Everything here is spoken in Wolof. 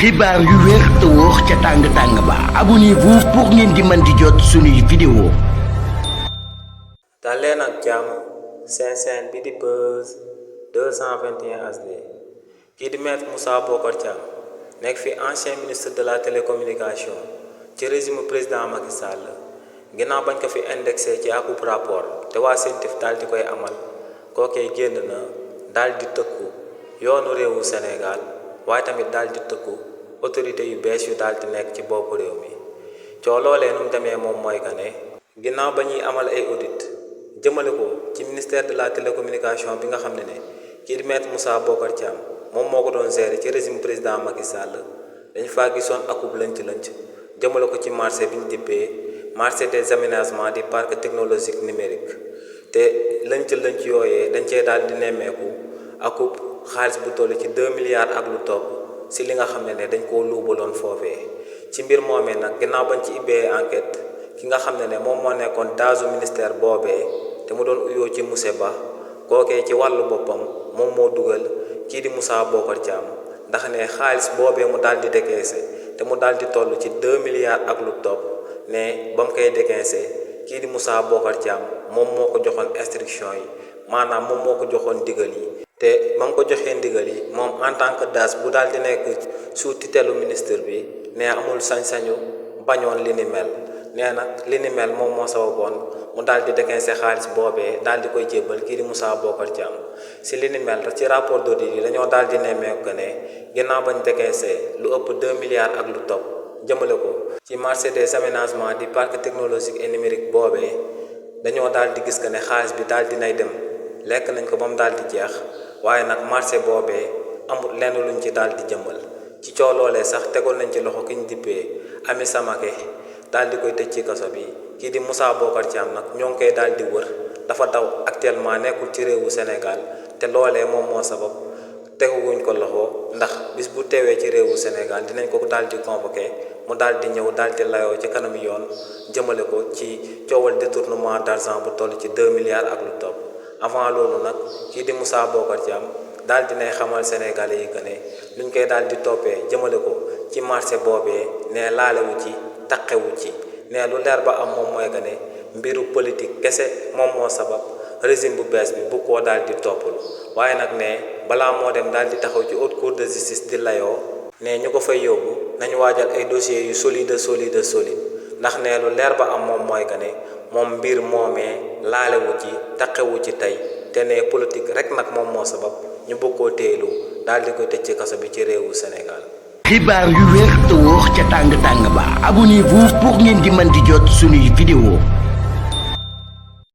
xibaar yu wér te wóor ca tàng ba abonnez-vous pour ngeen di mën di jot suñuy vidéo. dal leen ak jàmm seen chaîne bi di Buzz 221 HD kii di maître Moussa Bocar Thiam nekk fi ancien ministre de la télécommunication ci régime président Macky Sall ginnaaw bañ ko fi indexé ci akub rapport te waa CENTIF daal di koy amal kookee génn na daal di tëkku yoonu réewu Sénégal waaye tamit daal di tëkku autorité yu bees yu daal di nekk ci bopp réew mi coo loolee nu mu demee moom mooy que ne ginnaaw ba ñuy amal ay audit jëmale ko ci ministère de la télécommunication bi nga xam ne kii di maître Moussa Bocar Thiam moom moo ko doon gérer ci régime président Macky Sall dañu faa gisoon akub lënc jëmale ko ci marché bi ñu dippee marché des aménagements du parc technologique numérique te lënc yooyee dañ cee daal di nemmeeku akub xaalis bu toll ci 2 milliards ak lu topp si li nga xam ne dañ koo luubaloon foofee ci mbir moomee nag ginnaaw bañ ci ibbee enquête ki nga xam ne moom moo nekkoon daasu ministère boobee te mu doon uyoo ci monsieur Ba kookee ci wàllu boppam moom moo dugal kii di Moussa Bocar Thiam ndax ne xaalis boobee mu daal di décaissé te mu daal di toll ci 2 milliards ak lu topp ne ba mu koy décaissé kii di Moussa Bocar Thiam moom moo ko joxoon instruction yi maanaam moom moo ko joxoon ndigal yi te ba mu ko joxee ndigal yi moom en tant que DAS bu daal di nekk sous tutelle ministre bi ne amul sañ-sañu bañoon li ni mel nee nag li ni mel moom moo sababoon mu daal di décaissé xaalis boobee daal di koy jébbal kii di Moussa Bocar Thiam si li ni mel ci rapport d'audit yi dañoo daal di nemmeeku que ne ginnaaw bañ décaissé lu ëpp 2 milliards ak lu topp jëmale ko ci marché des aménagements du parc technologique et numérique boobee dañoo daal di gis que ne xaalis bi daal di nay dem lekk nañ ko ba mu daal di jeex waaye nag marché boobee amul lenn luñ ci daal di jëmmal ci cooloolee sax tegoon nañ ci loxo ki ñu dippee Ami Samake daal di koy tëj ci kaso bi kii di Moussa Bocar Thiam nag ñoo ngi koy daal di wër dafa daw actuellement nekkul ci réewu Sénégal te loolee moom moo sabab teguwuñ ko loxo ndax bis bu teewee ci réewu Sénégal dinañ ko daal di convoqué mu daal di ñëw daal di layoo ci kanam yoon jëmale ko ci coowal détournement d'argent bu toll ci 2 milliards ak lu topp avant loolu nag kii di Moussa Bocar Thiam daal dinay xamal Sénégalais yi que ne luñ koy daal di toppee jëmale ko ci marché boobee ne laalewu ci taqewu ci ne lu leer ba am moom mooy que ne mbiru politique kese moom moo sabab régime bu bees bi bu koo daal di toppalu waaye nag ne balaa moo dem daal di taxaw ci haute cour de justice di layoo ne ñu ko fay yóbbu nañu waajal ay dossiers yu solide ndax ne lu leer ba am moom mooy que ne moom mbir moomee laalewu ci taqewu ci tey te ne politique rek nag moom moo sabab ñu bëgg koo téelu daal di koy tëj ci kaso bi ci réewu Sénégal. xibaar yu wér te wóor ca tàng ba abonnez-vous pour ngeen di mën di jot suñuy vidéo.